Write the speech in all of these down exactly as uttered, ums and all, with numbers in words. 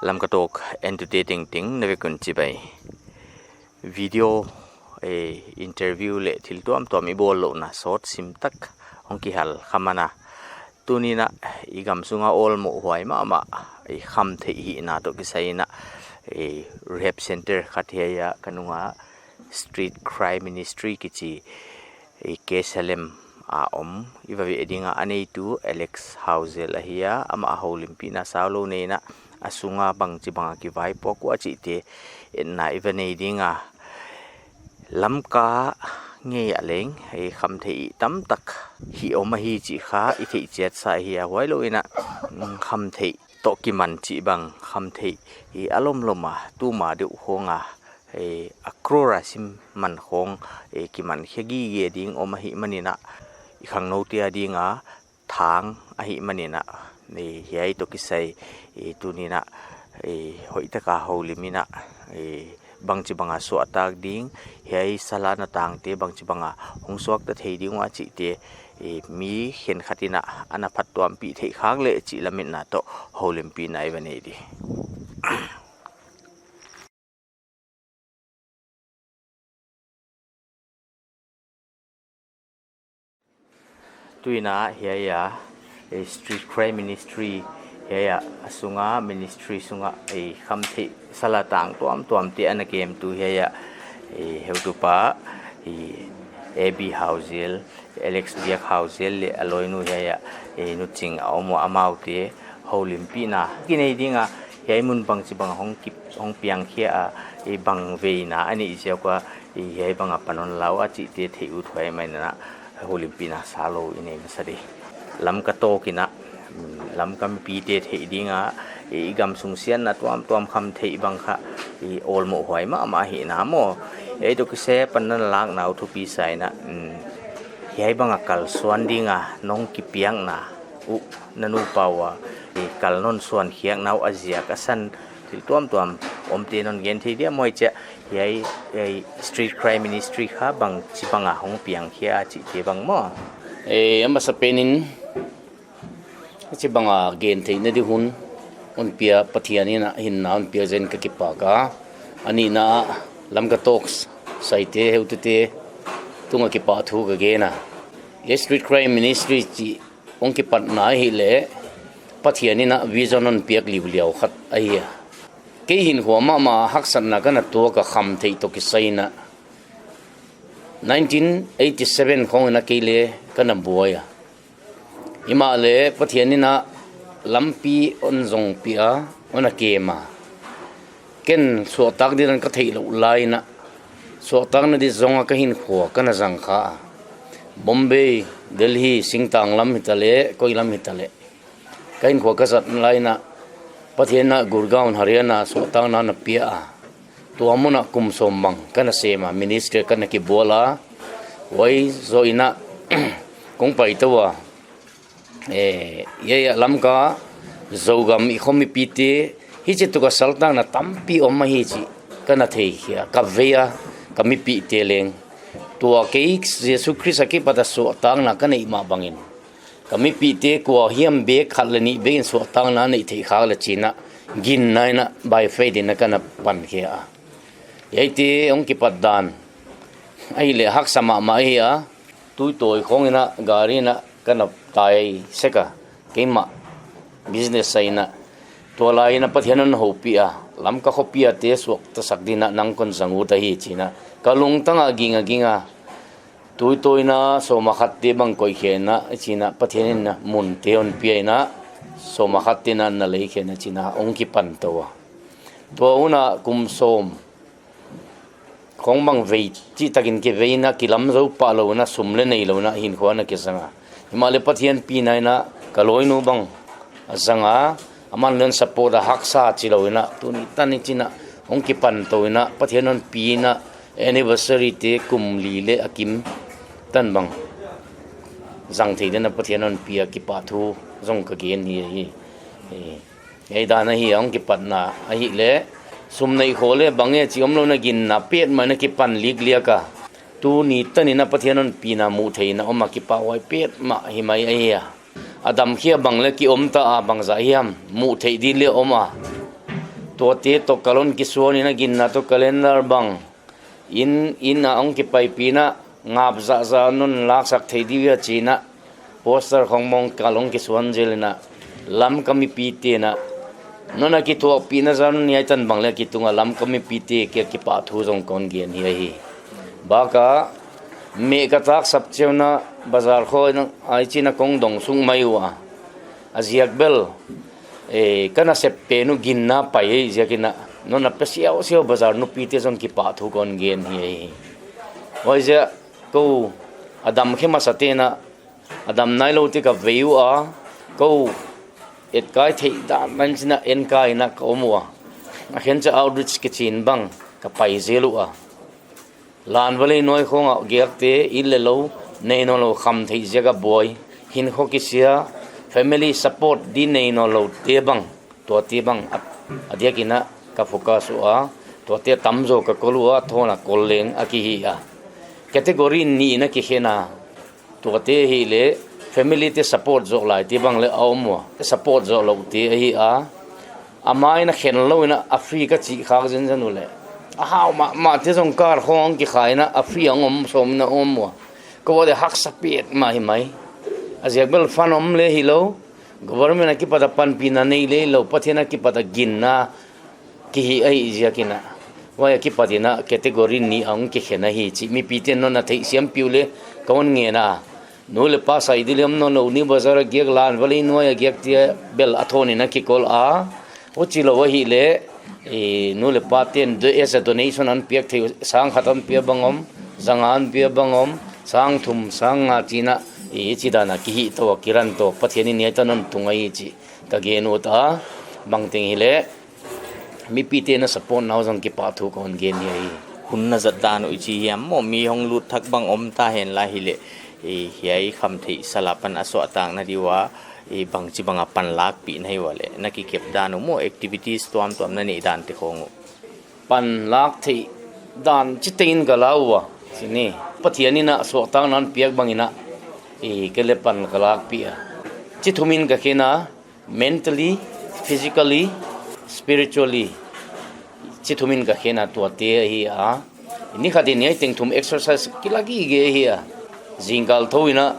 Lamka Talk entute tengteng na vek un chibai. Video, eh, interview leh thil tuamtuam i bawl louhna sawt sim tak hong kihal kha man a. Tuni'n a, i gam sunga awlmoh huai mahmah, eh, khamtheih hihna toh kisai in a, eh, rehab center khat hiai a ka nunga Street Crime Ministry kichi, eh, K S L M a om i va veh ding a, a neitu Alex Hauzel ahi a, amah houlimpihna saulou nei in a, a sunga bangchibang a kivaipuak ua chihte etna i va nei ding a. Lamka ngei ah leng, eh, khamtheih tamtak hih om ahi chih kha i theih chiat sa hi a, huailou in a, mm, khamtheih toh kiman chih bang, khamtheih hi a lomlom a, tuma deuh khawng a, eh, a crore a sim man khawng, eh, kiman khia gige ding om ahih man in a, i khangnoute a ding a thang ahih man in a, eh, hiai toh kisai, eh, tuni'n a, eh, hoihtak a houlim in a, eh, bangchibang a suahtak ding, hiai sala na tangte bangchibang a hong suakta thei ding ua chihte, eh, mi khenkhat in a, ana phattuampih theih khak leh chih lametna toh houlimpihna i va nei di. Tuin a hiai a, eh, Street Crime Ministry, hiai a, a sunga ministry sunga, eh, khamtheih sala tang tuamtuamte ana kemtu hiai a, eh, heutupa, eh, A B Hauzel, Alex Biak Hauzel leh a lawinu hiai a, eh, Nu Ching a om ua, amaute houlimpihna kinei ding a, hiai mun bangchibang hong kip, hong piang khia a, eh, bang veina a neih ziak ua, eh, hiai bang a pan hon la ua chihte theih uthuai mai in a, houlimpihna saulou i nei masa di. Lamka Talk in a, mm, Lamka mipite theih ding a, eh, i gam sung siatna tuamtuam khamtheih bang kha, eh, awlmoh huai mahmah hihna maw. Hiai toh kisai pan na lakna uh thupi sa in a, mm, hiai bang a kalsuan ding a nong kipiakna uh, na nupa ua, eh, kal non suan khiakna uh a ziak a san thil tuamtuam omte non gen thei dia maw chia, hiai, hiai Street Crime Ministry kha bangchibang a hong piang khia chihte bang maw. Eh, a masapen in, chibang a gen theihna di hun hon pia Pathian in a hinna hon pia ziak in ka kipak a. A nihna ah Lamka Talk saite heutute tung a kipahthu ka gen a. Hiai Street Crime Ministry chih hong kipatna ahihleh Pathian in a vision hon piak liuliau khat ahi a. Kei hinkhua mahmah haksatna ka na tuak a khamtheih toh kisai in a. Nineteen eighty seven khawng in a kei leng ka na buai a. Himahleh Pathian in a lampi hon zongpih a, hon a kem a. Ken suahtak ding dan ka theihlouh lai in a, suahtakna di zong a ka hinkhua ka na zang kha a. Bombay, Delhi, singtang lam hitaleh, koi lam hitaleh, ka hinkhua ka zat lai in a, Pathian in a Gurgaon, Haryana suahtakna na pia a. Tua mun ah kum sawm bang ka na sem a, ministry ka na kibual a. Huai zoh in a kong pai tou a. Eh, hiai a Lamka, Zogam i kho mipite, hichi tuk a saltakna tampi om ahi chih ka na thei khia, ka vei a, ka mipihte leng. Tua kei Jesu Khrist a kipat a suahtakna ka neih mah bang in, ka mipihte kua hiam bek khat leh nih bek in suahtakna neih theih khak leh chi in a, ginna in a by faith in a ka na pan khia a. Hiaite hong kipat dan ahihleh haksa mahmah ahi a. Tuitawi khawng in a gari in a ka na tai sek a, keimah business sa in a. Tua lai in a Pathian in hon houpih a, Lamka khopi a te suakta sak ding in a nang kon zang ut ahi chi in a, ka lungtang a ging a ging a. Tuitawi in a sawm a khat te bang koih khia in a chi in a, Pathian in a munte hon pia in a, sawm a khat te in a na lei khia in a chi in a hong kipan tou a. Tua hun a kum sawm khawng bang vei chihtak in kivei in a, kilam zou pah lou in a, sum leng neilou in a, hinkhua na kizang a. Himahleh Pathian pina in a ka lawinu bang a zang a, aman leng support a, haksa chilou in a, tuni tan in chi in a hong kipan tou in a, Pathian hon pi in a, anniversary te kum li leh a kim tan bang zang thei ding in a Pathian hon pi a, kipahthu zong ka gen hi ahi. Eh. Hiai dan ahi a hong kipatna ahihleh, sum neih khawng leh bang e chih omlou in a ginna petmah in a kipan likliak a. Tuni tan in a Pathian hon pina muh theih in a om a, kipahhuai petmah hi mai ahi a. A dam khia bang leh ki om ta a, bangzah hiam muh theih ding leh om a. Tuate toh ka lon kisuan in a, ginna toh calendar bang, in, in a hong kipaipih in a, ngap zahzah non laksak thei di uh a chi in a, poster khong mong ka lon kisuan zel in a, Lamka mipite'n a, non a kithuahpihna zan hiai tan bang leh kitung a Lamka mipite kiang kipahthu zong kon gen hi ahi. Baka, meh ka tak sap chiang in a, bazar khong in a, ai chi in a kong dong suk mai ua. A ziak bel, eh, ka nasep pen uh ginna pai ziak in a, non a pe siausiau bazar nupite zong kipahthu kon gen hi ahi. Huaiziak kou a dam khe masate'n a, a dam nailoute ka vei ua, kou etkai theih dan man chi in a enkai in a ka om ua. A khen cha outreach kichi in bang ka pai zel ua. Lan valley nuai khong a giakte, inn leh lou nei nawnlou, khamtheih ziak a buai, hinkhua kisia, family support di nei nawnloute bang, tuate bang, a, a diak in a ka focus ua, tuate tamzaw ka kol ua, a thawn a kol leng a kihi a. Category nih in a kikhen a, tuate hileh, family te support zoh laite bang leh a om ua, support zoh loute ahi a. A mai in a khen lou in a, a free ka chih khak zenzen uleh, a hau mahmahte zong car khong kikhai in a, a free a hong om sawm in a om ua. Kou a diak haksa petmah hi mai. A ziak bel fund om leh hilou, government a kipat a panpihna nei leh hilou, Pathian a kipat a ginna kihi ahih ziak in a, huai a kipat in a category nih a hong kikhen ahi chih mipite'n non a theihsiam pih uleh ka hon ngen a. Nu leh pa sai di lem nawnlou, New Bazar a giak, Lan valley nuai a giakte bel a thawn in a kikol a. Huchilou ahihleh, eh, nu leh pate'n do-, as a donation an piak thei, sang khat an piak bang om, zanga an piak bang om, sang thum, sang nga chi in a, eh, chih dan a kihi tou a, kiran tou, Pathian in hiai tan hon tung ahi chih ka gen ut a, bangteng hileh, mipite'n a support na uh zong kipahthu kon gen hi ahi. Hun na zat dan uh i chi hiam maw, mi hong lut thak bang om ta henla hileh, eh, hiai khamtheih sal apan a suahtakna di ua, eh, bangchibang a panlakpih na hi ua leh, na kikep dan uh maw, activities tuamtuam na neih dante khong uh. Panlak theih dan chite'n ka la ua, chi ni. Pathian in a suahtakna hon piak bang in a, eh, kei leh pan ka lakpih a. Chi thum in ka khen a, mentally, physically, spiritually. Chi thum in ka khen a, tuate ahi a. Ni khat in hiai teng thum exercise kila gige hi a. Zingkal thou in a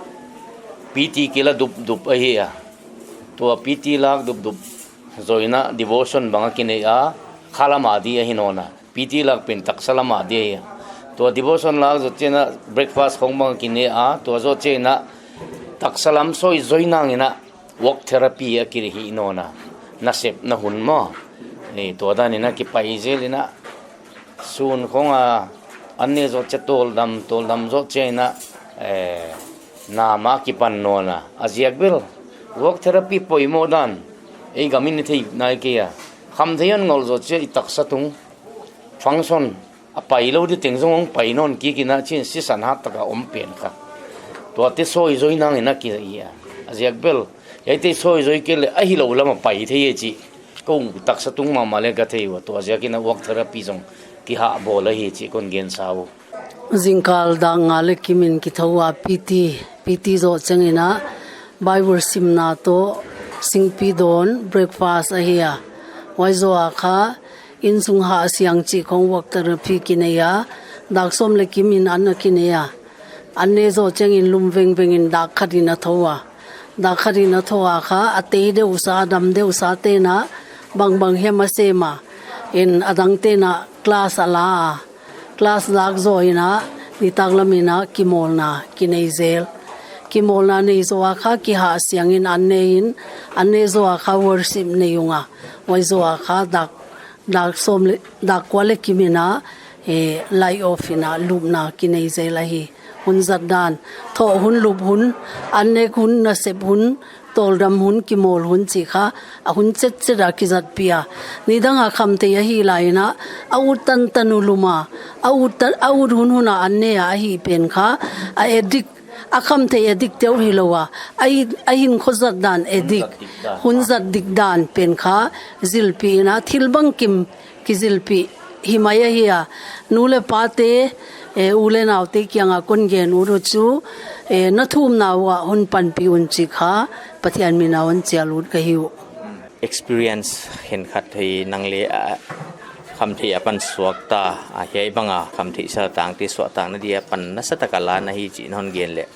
P T kila dupdup ahi a. Tua P T lak dupdup zoh in a devotion bang a kinei a, khalam a di ahi nawn a. P T lak pen taksa lam a di ahi a. Tua devotion lak zoh chiang in a breakfast khong bang a kinei a, tua zoh chiang in a taksa lam soi zoi nang in a walk therapy a kihih nawn a, nasepna hun maw. Eh, tua dan in a kipai zel in a, sun khong a an ne zoh chiang tawldam, tawldam zoh chiang in a, eh, nam a kipan nawn a. A ziak bel, walk therapy poimoh dan, ei gam in i thei nai kei a. Khamtheih hon ngol zoh chiang i taksa tung function a pai lou di teng zong hong pai nawn kik in a, chi in sisan hat tak a om pen kha. Tuate soi zoi nang in a kihi a. A ziak bel, hiaite soi zoi kei leh a hilou lam a pai thei e chih kou taksa tung mahmah leh ka thei ua. Tua ziak in a walk therapy zong kihah bawl ahi chih kon gen sa uh. Zingkal dak nga leh kim in kithou a P T, P T zoh chiang in a Bible simna toh singpi dawn breakfast ahi a. Huai zoh a kha, innsung hah siang chih khong walk therapy kinei a, dak sawm leh kim in an a kinei a. An ne zoh chiang in lum vengveng in dak khat in a thou a. Dak khat in a thou a kha, a tei deuh sa, a dam deuh sate'n a, bangbang hiam a sem a. In a dangte'n a class a la a. Class lak zoh in a, nitaklam in a kimawlna kinei zel. Kimawlna nei zoh a kha, kihah siang in an ne in, an ne zoh a kha worship nei ung a. Huai zoh a kha dak, dak sawm leh, dak kua leh kim in a, eh, light off in a lupna kinei zel ahi. Hun zat dan, thoh hun, lup hun, an nek hun, nasep hun, tawldam hun, kimawl hun chih kha, a hun chetchet a kizatpih a. Nidang a khamtheih ahi lai in a, a ut tantan uh lum a, a ut tan, a ut hunhun a an ne a ahih pen kha, a addict, a khamtheih addict deuh hilou a, a hi, a hinkhua zat dan addict, hun zat dik dan pen kha, zilpih in a, thil bangkim kizilpih hi mai ahi a. Nu leh pate, eh, u leh naute kiang a kon gen ut uh chu, eh, na thumna uah hon panpih un chih kha, Pathian min a hon chial ut ka hi uh. Experience khenkhat hi nang leh, ah, khamtheih a pan suakta, ah, hiai banga khamtheih sal tangte suahtakna dia pan nasatak a la na hi chih non gen leh.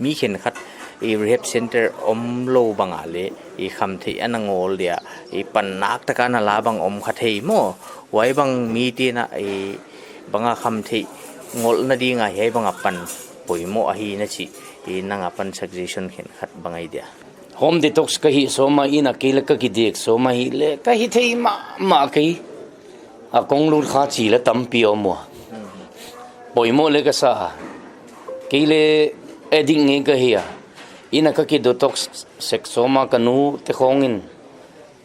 Mi khenkhat i rehab center omlou banga leh i khamtheih ana ngawl dia i pan naktak a na la bang om kha thei maw. Huai bang mite'n a i banga khamtheih ngawlna dinga hiai banga pan poimoh ahi na chih, i nang a pan suggestion khenkhat bang ahi dia. Home detox ka hih sawm a, inn a kei leh ka kidek sawm a, hi leh ka hithei mahmah kei. A kong lut kha chi leh tampi om ua. Poimoh leh ka sa. Kei leh addict ngei ka hi a. Inn a ka ki detox sek sawm a, ka nute khawng in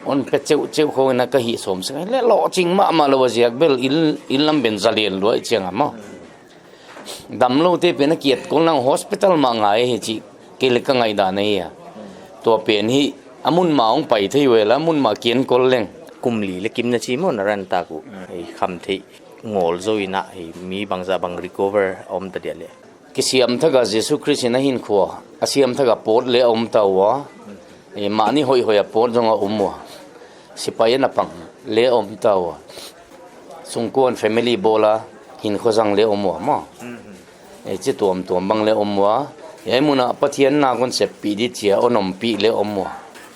hon pe cheuhcheuh khawng in a ka hih sawm sek. Leh lohching mahmah lou a ziak bel inn, inn lam pen zalen lua i chiang a maw. Damloute pen a kiat kol nang hospital mah ngai hi chih kei leh ka ngaihdan ahi a. Tua pen hi a mun ma hong pai thei uh a, a mun ma kienkol leng. Kum li leh kim na chi maw na ran tak uh. Hei khamtheih ngawl zou in a, hei mi bangzah bang recover om ta dia leh. Kisiam thak a Jesu Khrist in a hinkhua a siam thak a pawt leh om ta ua. Hei mahni hoihhoih a pawt zong a om ua. Sipai a na pang leh om ta ua. Sungkuan family bawl a hinkhua zang leh om ua maw. Hei chi tuamtuam bang leh om ua. Hiai mun a Pathian na kon seppih di chia hon ompih leh om ua.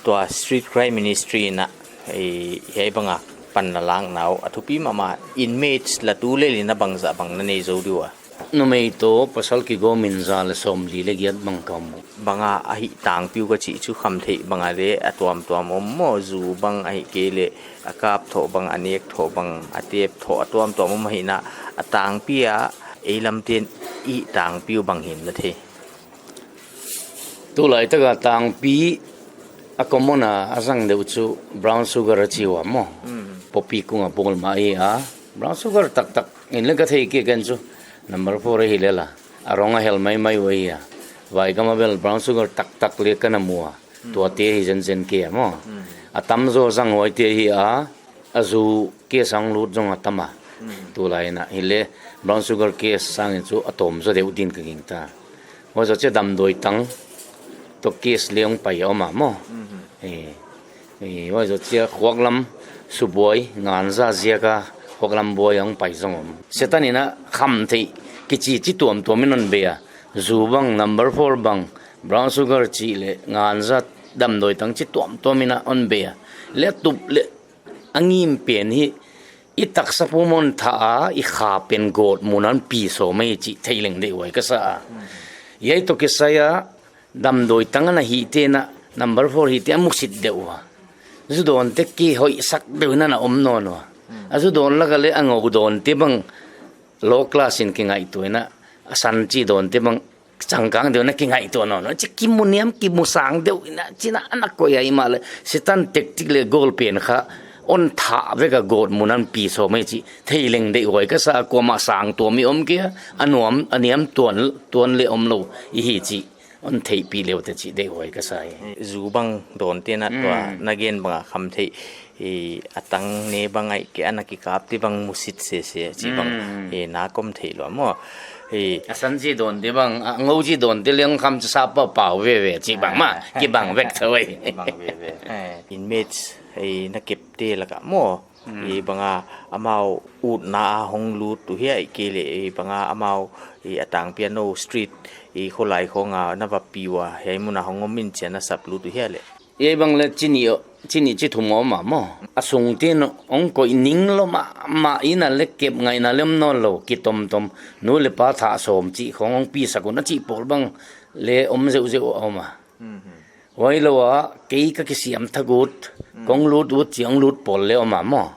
Tua street crime ministry in a, hei, hiai banga pan na lakna uh a thupi mahmah, inmates la tu lel in a bangzah bang na nei zou di ua. Numei toh pasal kigawm in za leh sawmli leh giat bang ka om uh. Banga a hih tangpi uh ka chih chu khamtheih banga leh a tuamtuam om maw, zu bang ahihkeileh a kap thoh bang, a nek thoh bang, a tep thoh a tuamtuam om ahihna a tangpi a, ei lamte'n i tangpi uh bang hi'n na thei. Tulai tak a tangpi a common a a zang deuh chu brown sugar a chi ua maw. Poppy kung a bawl mah hi a. Brown sugar taktak in leh ka thei kei ken chu. Number four ahi leh la. A rong a hel maimai uh ahi a. Vai gam a bel brown sugar taktak leh ka na mu a. Tuate hi zenzen kei a maw. A tamzaw zang huaite hi a. A zu case a hong lut zong a tam a. Tulai in a hi leh brown sugar case sangin chu a tawm zaw deuh din ka gingta. Huai zoh chia damdawi tang toh case leh hong pai a om a maw. Eh, eh, huai zoh chia khuak lam subuai, nganza ziak a khuak lam buai a hong pai zong om. Setan in a khamtheih kichi chi tuamtuam in hon be a. Zu bang, number four bang, brown sugar chih leh nganza, damdawi tang chi tuamtuam in a hon be a. Leh tup leh a ngim pen hi i taksa pum hon thah a, i kha pen gawtmun a hon pi sawm ahi chih thei leng deih huai ka sa a. Hiai toh kisai a damdawi tang a na hihte in a number four hihte a musit deuh ua. Zu dawnte kihoihsak deuh in a na om nawn ua. A zu dawn lak a leh a ngou dawnte bang low class in kingaihtuah in a, a san chi dawnte bang changkang deuh in a kingaihtuah nawn ua. Chi kimu niam kimu sang deuh in a, chi in a ana koih a, himahleh Setan tactic leh goal pen kha hon thah vek a gawtmun a hon pi sawm ahi chih thei leng deih huai ka sa a. Kuamah sang tuam i om kei a, a nuam a niam tuan, tuan leh omlou i hi chih hon theihpih le uh teh chih deih huai ka sa hi. Zu bang dawnte in a tua na gen bang a khamtheih, eh, a tang ne bang ahihkeileh a na kikapte bang musit sese chih bang, eh, na ka om thei lua maw. Eh, a san chi dawnte bang, a ngou chi dawnte leng kham chi sa pau pau veve chih bang mah kibang vek thou ei. Kibang veve. Eh, inmates, eh, na kepte lak a maw. Eh, bang a amau utna a hong lut uh hia ahihkeileh, eh, bang a amau, eh, a tangpi a nou street, eh, kholai khawng a na va pi ua, hiai mun a hong om in chia na sap lut uh hia leh. Hiai bang leh chini, chini chi thum om a maw. A sungte'n hong koih ning lou mahmah in a leh kep ngaihna lem nawnlou, kitomtom, nu leh pa thah sawm chih khawng hong pisak un a chih pawl bang leh om zeuhzeuh a om a. Huailou a, kei ka kisiam thak ut, kong lut ut chi hong lut pawl leh om a maw.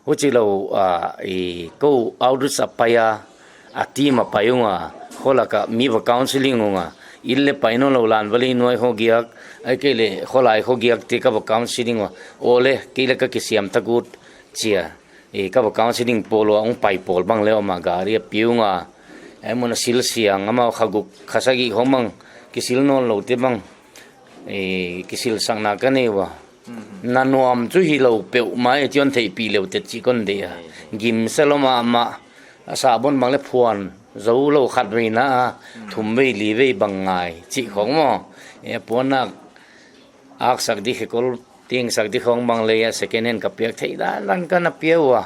Huchilou a, i kou outreach a pai a, a team a pai ung a, kholak a mi va counseling ung a, inn leh pai nawnlou lan valley nuai kho giak, ahihkeileh kholai kho giakte ka va counseling ua, aw leh, kei leh ka kisiam thak ut chia. Eh, ka va counseling pawl ua hong pai pawl bang leh om a, gari a pi ung a. Eh, mun a sil siang, amau kha guk, kha sagih khawng bang, kisil nawnloute bang. Eh, kisilsakna ka nei ua. Na nuam chu hilou peuhmah e chih hon theihpih le uh teh chih kon deih a. Gimsa lou mahmah, a sabon bang leh phuan zoulou khat vei na a, thum vei li vei bang ngai, chih khawng maw. Eh, puannak aksak di khekol Tingsak di khong bang leh a second hand ka piak theih dan dan ka na pia ua.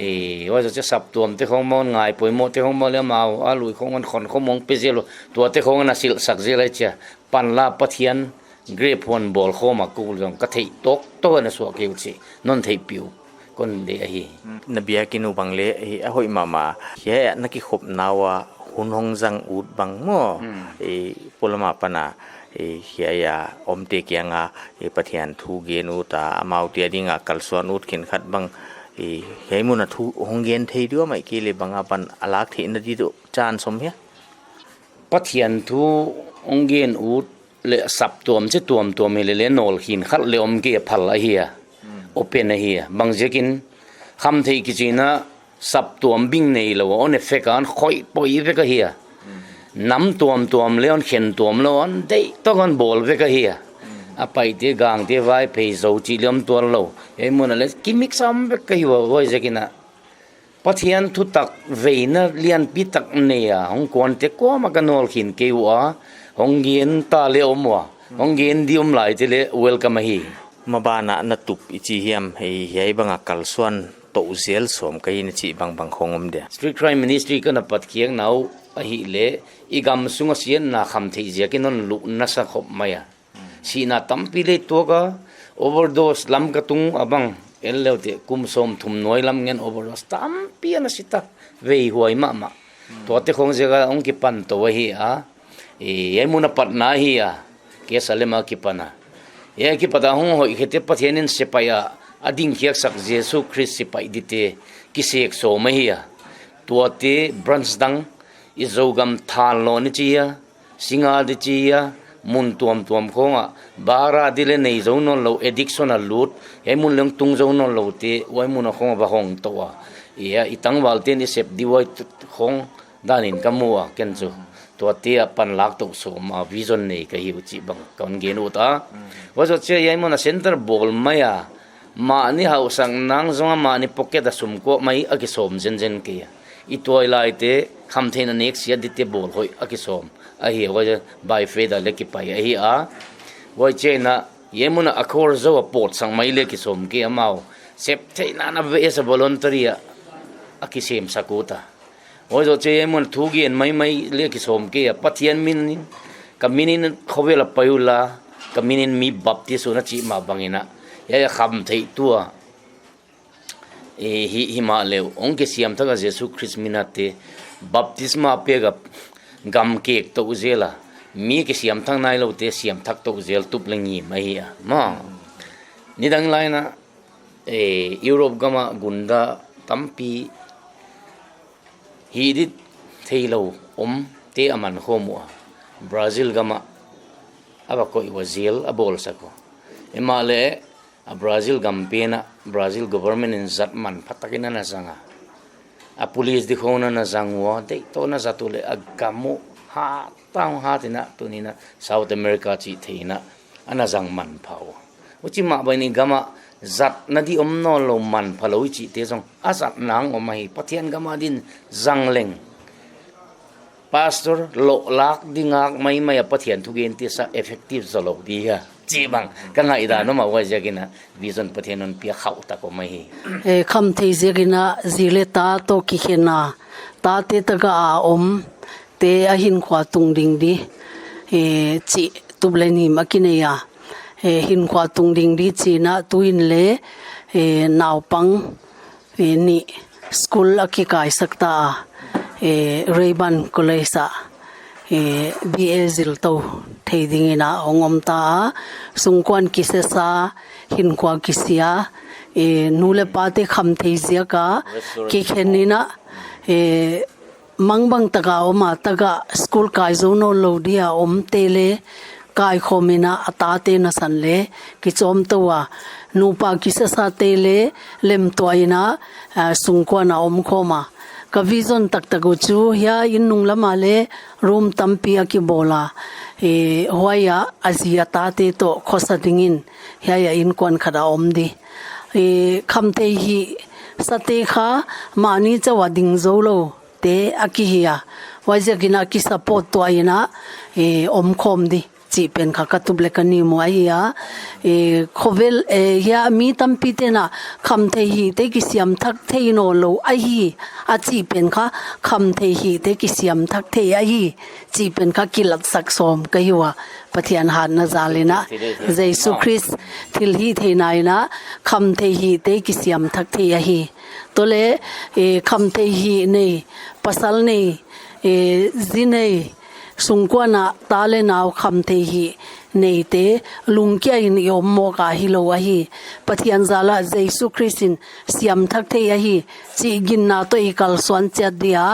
E, huai zoh chiah saptuam te khong bang ngai poimoh te khong bang leh amau a lui khong an khon khong mong pe zel ua. Tuate khong ana silhsak zel ai chia. Panla Pathian grape huan bawl khawm a kul zong ka theih tawk tawk ana suak kei uh chih. Non theihpih uh. Kon deih ahi. Na biakin uh bang leh, e, a hoih mahmah. Hiai a na kikhopna ua hun hong zang ut bang maw. Hmm. E, polam apan a, e, hiai a omte kianga, e, Pathian thu gen ut a, amaute adinga kalsuan ut khenkhat bang, e, hiai mun a thu hong gen thei diam ahihkeileh bang apan a lak theihna di uh chance om hia? Pathian thu hong gen ut leh saptuam chih tuamtuam hi leh leh nawl khenkhat leh om kei a phal ahi a. Hmm. Open ahi a. Bang ziakin khamtheih kichi in a saptuam bing neilou a, hon effect a hon khoih poi vek ahi a. Hmm. Nam tuamtuam leh hon khen tuam lou a, hon deih tawk a hon bawl vek ahi a. Hmm. A Paite, Gangte, Vaiphei, Zo chih leh om tuan lou. Hiai mun a leh kimix a om vek ahi ua, huai ziakin a Pathian thutak veina lianpi tak nei a hong kuante kuamah ka nawl khin kei ua, hong gen ta leh om ua, hong gen di om lai te leh welcome ahi. Maban a na tup i chi hiam, hei, hiai bang a kalsuan tou zel sawm ka hi na chih bangbang khong om dia? Street crime ministry ka na pat khiakna uh ahih leh, i gam sung a siatna khamtheih ziakin hon luh nasa khop mai a. Sihna tampi leh tuak a, overdose lam ka tung a bang, en leu teh kum sawmthum nuai lam ngen overdose tampi ana si ta, veihuai mahmah. Tuate khong ziak a hong kipan tou ahi a, e, hiai mun a patna ahi a, case a lem a kipan a. Hiai a kipat a hong hoihkhete Pathian in sepaih a, a dingkhiaksak Jesu Khrist sepaih dite, kisek sawm ahi a. Tuate branch dang, i Zogam Thanlon i chi a, Singngat i chi a, mun tuamtuam khong a, bar a di leh nei zou nawn lou, addiction a lut, hiai mun leng tung zou nawn lou te, huai mun a khong a va hong tou a. Ia, i tangval ten i sep di huai t-, khong dan in ka mu a, ken chu. Tuate a panlak tou sawm a, vision nei ka hi uh chih bang, kon gen ut a. Huai zoh chiah hiai mun a center bawl mai a, mahni hauhsak nang zong a mahni pocket a sum kuak mai a kisawm zenzen kei a. I tuailaite, khamtheihna neksiat dite bawl hoih a kisawm ahi a, huai by faith a leh kipai ahi a. Huai chiah in a, hiai mun a akhor zou a pawtsak mai leh kisawm kei a, amau sep theihna na ve as a voluntary a, a kisemsak ut a. Huai zoh chiah hiai mun a thugen maimai leh kisawm kei a, Pathian min in, ka min in khovel a pai unla, ka min in mi baptis un a chih mah bang in a. Hiai a khamtheih tua. E, hi, himahleh, hong kisiamthak a Jesu Khrist min a te, baptisma pek a gam kek tou zel a, mi kisiamthak nailoute siamthak tou zel tup leh ngim ahi a. Maw. Nidang lai in a, e, Europe gam a gunda tampi hih di theilou omte a man khawm ua. Brazil gam a a va koih ua, jail a bawlsak ua. Himahleh a Brazil gam pen a Brazil government in zat manpha tak in ana zang a. A police di khong ana zang ua, deih tawh ana zat uleh a gam uh hat tang hat in a, tuni in a South America chih theih in a, ana zang manpha ua. Huchi mah bang in i gam a zatna di om nawn lou, manpha lou i chihte zong a zat nang om ahi, Pathian gam a din zang leng. Pastor loh lak di ngak maimai a Pathian thugente sa effective zaw lou di hia chih bang ka ngaihdan om a, huai ziak in a vision Pathian hon piak khauh tak om ahi. E, khamtheih ziak in a zi leh ta toh kikhen a, tate tagah a om te a hinkhua tungding di, e, chih tup leh ngim a kinei a. E, hinkhua tungding di chih in a tu in leh, e, naupang, e, nih school a kikaisak ta a, e, Rayburn College a, e, B A zil tou thei ding in a hong om ta a, sungkuan kisesa, hinkhua kisia, e, nu leh pate khamtheih ziak a kikhen in a, e, mangbang tagah om a, tagah school kai zou nawn lou dia omte leh kaikhawm in a, a tate nasan leh kichawm tou a, nupa kisesate leh lemtuah in a, a, sungkuan a omkhawm a. Ka vision taktak uh chu hiai inn nung lam a leh room tampi a kibawl a, e, huai a a zi a tate toh khosa ding in hiai a innkuan khat a om di. E, khamtheih hih sate kha mahni chauh a ding zou lou te a kihi a, huai ziak in a kisupport tuah in a, e, omkhawm di. chih pen kha ka tup leh ka nim uh ahi a. E, khovel, e, hiai mi tampi te'n a khamtheih hihte kisiam thak thei nawnlou ahi a chih pen kha, khamtheih hihte kisiam thak thei ahi chih pen kha kilatsak sawm ka hi ua. Pathian hatna zal in a, Jesu Khrist thilhihtheihna in a, khamtheih hihte kisiam thak thei ahi. Tua leh, e, khamtheih hih nei, pasal nei, e, zi nei, sungkuan a ta leh nau khamtheih hih neite lungkia in i om mawk a hilou ahi. Pathian zal a Jesu Khrist in siam thak thei ahi chih ginna toh i kalsuan chiat dia,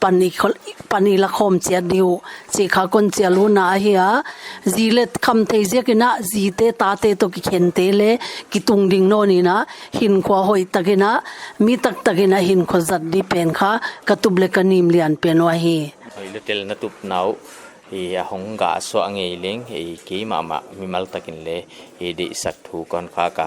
pan i khol-, pan i lakhawm chiat di uh chih kha kon chial uh na ahi a. Zi leh khamtheih ziak in a, zite tate toh kikhente leh kitungding nawn in a, hinkhua hoihtak in a, mi taktak in a hinkhua zat di pen kha ka tup leh ka nim lian pen uh ahi. Hoih leh tel na tup nau, i a hong gah suak ngei leng, i keimahmah mimal tak in leh, i deihsak thu kon khak a.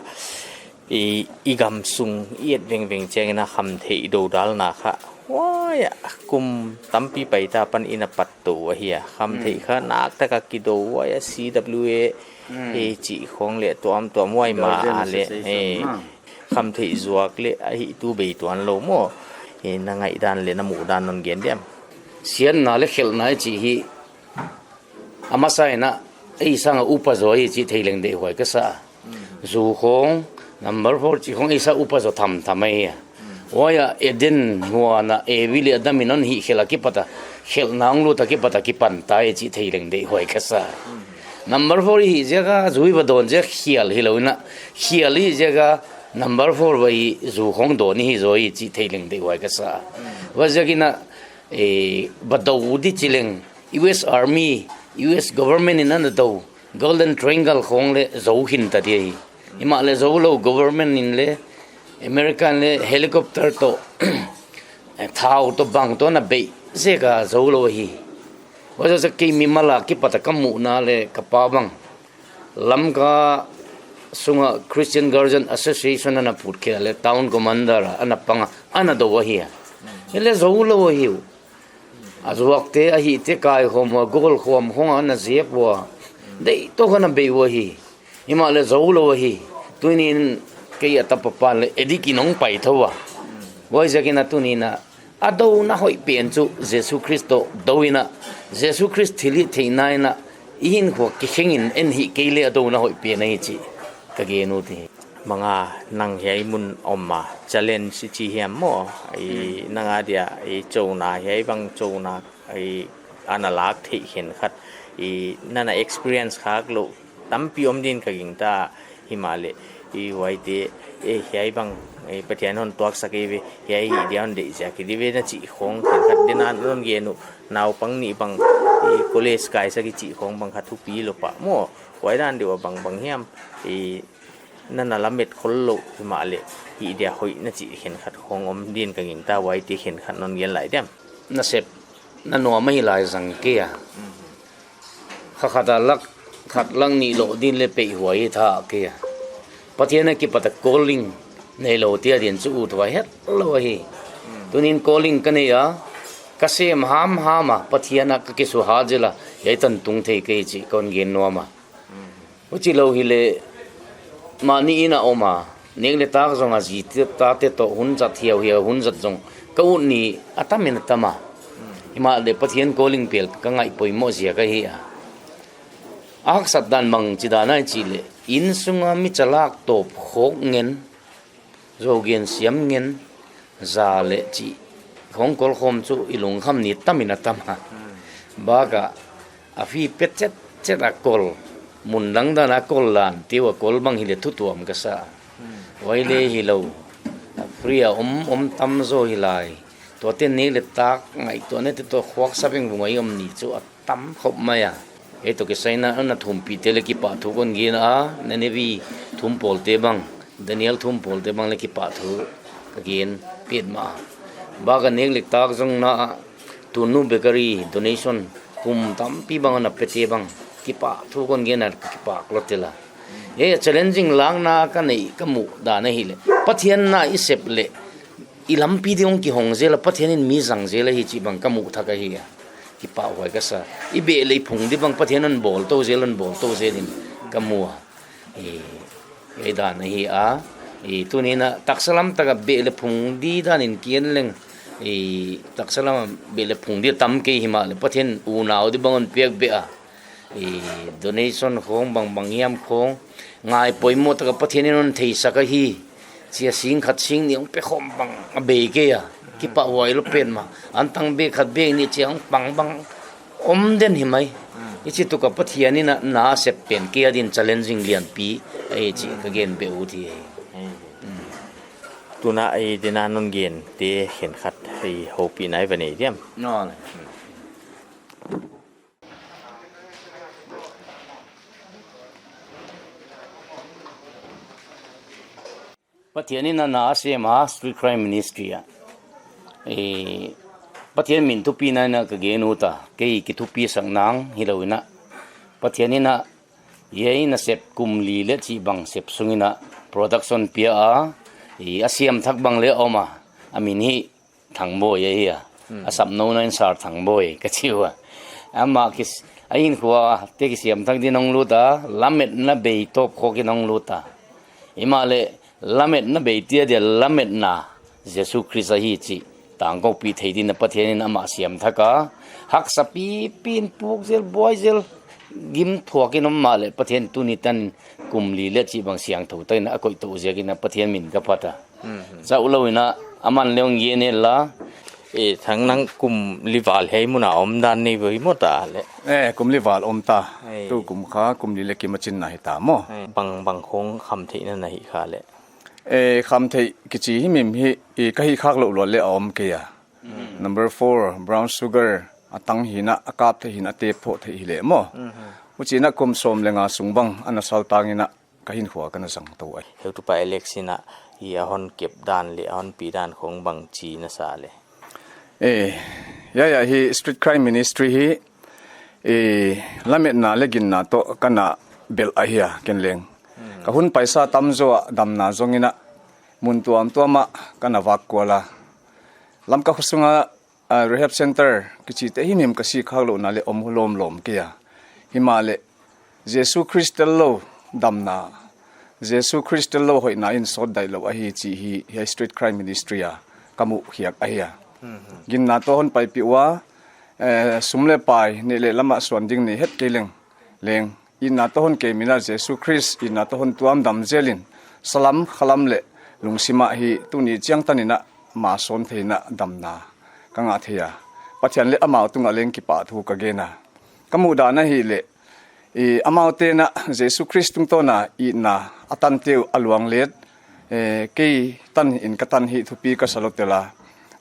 I, i gam sung i et vengveng chiang in a khamtheih dodalna kha, huai a, kum tampi paita pan in a pat tou ahi a. Khamtheih kha nak tak a kido huai a, C W A, e, chih khong leh tuamtuam huai mah a leh, e, khamtheih zuak leh a hihtu bei tuanlou maw. E, na ngaihdan leh na muhdan non gen diam. Siatna leh khelhna i chih hi a masa in a, ei sang a upa zaw hi chih thei leng deihhuai ka sa. Zu khong, number four chih khong ei sang upa zaw thamtham ahi a. Huai a Eden huan a Evi leh Adam in hon hihkhelh a kipat a, khelhna hong lut a kipat a kipan ta hi chih thei leng deihhuai ka sa. Number four i hih ziak a zu i va dawn ziak khial hilou in a, khial i hih ziak a number four va hih zu khong dawn i hi zaw hi chih thei leng deihhuai ka sa. Huaiziak in a, e, va dou di chi leng, U S Army, U S government in ana dou, Golden Triangle khong leh zou khin ta di ahi. Himahleh zoulou government in leh, American leh helicopter toh, thau toh bang toh ana beih ziak a zoulou ahi. Huaiziak a kei mimal a kipat a ka muhna leh ka pa bang, Lamka sunga Christian Guardian Association ana put khe leh town commander a ana pang a, ana dou ahi a. Hileh zoulou ahi uh. A zuakte, a hihte kaikhawm ua, goal khawm khong a ana zep ua. Deih toh ana beih ua hi. Himahleh zoulou ahi. Tuni'n kei a tapa pa leh addict in hong pai thou a. Huaiziak in a tuni'n a, a douna hoih pen chu Jesu Khrist toh dou in a, Jesu Khrist thilhihtheihna in a, i hinkhua kikheng in en hih kei leh a douna hoih pen ahi chih ka gen ut hi. Manga, nang hiai mun om a challenge i chi hiam maw? I, nang a dia, i chouna hiai bang chouna, i, ana lak theih khenkhat, i, nana experience khak louh tampi om din ka gingta, himahleh, i, huaite, e, hiai bang, e, Pathian hon tuaksak eive, hiai hi dia hon deih ziak hi di ve na chih khong khenkhat dena non gen uh, naupang nih bang, i, college kaisak i chih khong bang kha thupi lou pah maw? Huai dan deuh a bang bang hiam, i, nana lamet khol louh himahleh, hih dia hoih na chih khenkhat khong om din ka gingta, huaite khenkhat non gen lai diam. Nasep, na nuam ahi lai zang kei a. Kha khat a lak khat lak nih loh din leh peih huai hi tha kei a. Pathian a kipat a calling neilou te adin chu uthuai hetlou ahi. Tuni'n calling ka nei a, ka sem hamham a, Pathian a ka kisuhat zel a, hiai tan tung thei kei chih kon gen nuam a. Huchilou hileh, mahni in a om a, nek leh tak zong a zi te, tate toh hun zat hiauhiau, hun zat zong ka ut ni a tam in a tam a. Himahleh Pathian calling pel ka ngaih poimoh ziak ahi a. A haksat dan bangchi dan ahia chih leh, inn sunga mi chalak tawp khawk ngen, zou gen siam ngen, za leh chih khong kol khawm chu i lungkham ni tam in a tam a. Bak a, a fee pe chetchet a kol, mun dangdan a kol dan, teu a kol bang hileh thu tuam ka sa. Huai leh hilou, free a om, om tam zaw hi lai. Tuate nek leh tak ngaihtuahnate toh khuak sa vengvung a i om ni chu a tam khop mai a. Hiai toh kisai in a na thumpihte leh kipahthu kon gen a, Ninevi thumpawlte bang, Daniel thumpawlte bang leh kipahthu ka gen petmah a. Bak a nek leh tak zong na a, Tunu Bakery donation kum tampi bang ana pete bang, kipahthu kon gen a, kipak lou tel a. Hiai a challenging lakna ka neih ka muhdan ahihleh, Pathian na i sep leh, i lampi ding hong kihong zel a, Pathian in mi zang zel ahi chih bang ka muh thak ahi a. Kipahhuai ka sa. I beh leh phung di bang Pathian in hon bawl tou zel, hon bawl tou zel in ka mu a. I, i dan ahi a. I tuni in a taksa lam tak a beh leh phung di dan in kiang leng, i taksa lam a beh leh phung di tam kei himahleh Pathian unau di bang hon piak beh a. I donation khong, bangbang hiam khong, ngai poimoh tak a Pathian in hon theisak ahi. Chia sing khat sing nih hong pe khawm bang a bei kei a. Kipahhuai lou petmah. Antang bek khat bek nih chia hong pang bang om den hi mai. Hmm. Hichi tuk a Pathian in a na a sep pen kei adin challenging lianpi ahi chih ka gen beh ut hi. Hmm. Tuna i dena non gen te khenkhat i houpihna i va nei diam? Aw le. Pathian in a na a sem a Street Crime Ministry a. Eh, Pathian min thupina in a ka gen ut a, kei kithupisak nang hilou in a. Pathian in a, hiai na sep kum li leh chih bang sep sung in a production pia a, eh, a siam thak bang leh om a, a min hi Thangboi ahi a. Hmm. A sapnou na in Sir Thangboi ka chi ua. Amah kis-, a hinkhua te kisiam thak din hong lut a, lametna bei tawp khawk in hong lut a. Himahleh lametna bei te adia lametna Jesu Khrist ahi chih tangkoupih thei din a Pathian in amah siam thak a. Haksa pipi in puk zel, buai zel, gim thuak in om mahleh Pathian tuni tan kum li leh chih bang siangthou tak in a koih tou ziak in a Pathian min ka phat a. Mhm. Chauh lou in a, aman leng gen hen la. Eh, Thang, nang kum li val hiai mun a om dan nei ve maw ta le? Eh, kum li val om ta. Ei. Tu kum kha kum li leh kimachin na hi ta maw. Ei, bang, bang khong khamtheihna na hih kha le? Eh, khamtheih kichi himhim hi, eh, ka hih khak louh luat leh a om kei a. Mm. Number four, brown sugar, a tang hi in a, a kap theih hi in a, tep thoh theih hi leh maw. Mhm. Huchi in a kum sawm leh nga sung bang ana sal tang in a, ka hinkhua ka na zang tou ai. Heutupa Alex in a, i a hon kep dan leh a hon pi dan khong bangchi na sa le? Eh, hiai, hiai hi Street Crime Ministry hi, eh, lametna leh ginna toh ka na belh ahi a, ken leng. Hmm. Ka hun paisa tam zaw a damna zong in a, mun tuamtuam ah ka na vak kual a. Lamka khosung a, ah, rehab center kichi te himhim ka sih khak louhna leh om lawmlawm kei a. Himahleh Jesu Khrist tel lou damna, Jesu Khrist tel lou hoihna in sawt dai lou ahi chih hi, hiai Street Crime Ministry a ka muh khiak ahi a. Mhm. Ginna toh hon paipih ua, eh, sum leh pai, neih leh lam a suan ding nei het kei leng, leng, itna toh hon kem in a Jesu Khrist itna toh hon tuam dam zel in, salam, khalam leh lungsim ah hi tuni chiang tan in a ma sawn thei in a damna ka ngah thei a. Pathian leh amau tung ah leng kipahthu ka gen a. Ka muhdan ahihleh, i, amaute in a Jesu Khrist tungtawn a itna a tante uh a luang let, eh, kei tan in ka tan hi thupi ka sa lou tel a.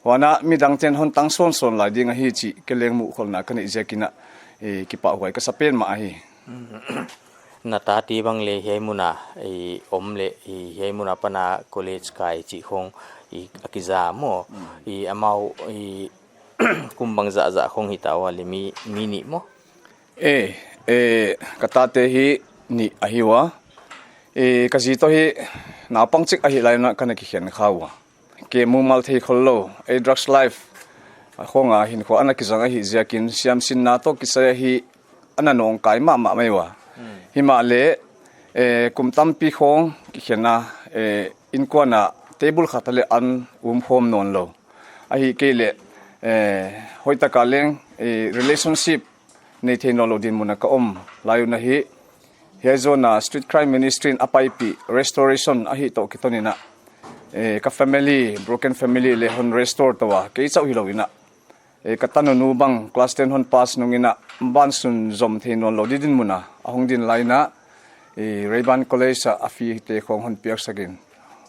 Huan a midangte'n hon tang sawnsawn lai ding ahi chih ken leng muhkholhna ka neih ziak in a, eh, kipahhuai ka sa petmah ahi. Na tate bang leh hiai mun a, i, om leh, i, hiai mun apan a college kai chih khong, i, a kiza maw. Mm. I, amau, i, kum bangzah zah khong hi ta ua le mi, mi nih maw? Eh, eh, ka tate hi nih ahi ua. Eh, ka zi toh hi naupang chik ahih lai in a ka na kikhen kha ua. Ke mumal thei khol lou, eh, drugs life khong a hinkhua ana kizang ahih ziakin siamsinna toh kisai a hi ana nawngkai mahmah mai ua. Hmm. Himahleh, eh, kum tampi khong kikhen a, eh, innkuan a table khat a leh an um khawm nawn lou. Ahihkeileh, eh, hoihtak a leng, eh, relationship nei thei nawn lou dinmun a ka om lai un ahi. Hiai zawn a Street Crime Ministry in a paipih restoration ahih toh kiton in a, eh, ka family, broken family leh hon restore tou a, kei chauh hilou in a, eh, ka tanunu bang class ten hon pass nung in a, ban sunzom thei nawn lou di dinmun a a hong din lai in a, eh, Rayburn College a a fee te khong hon piaksak in,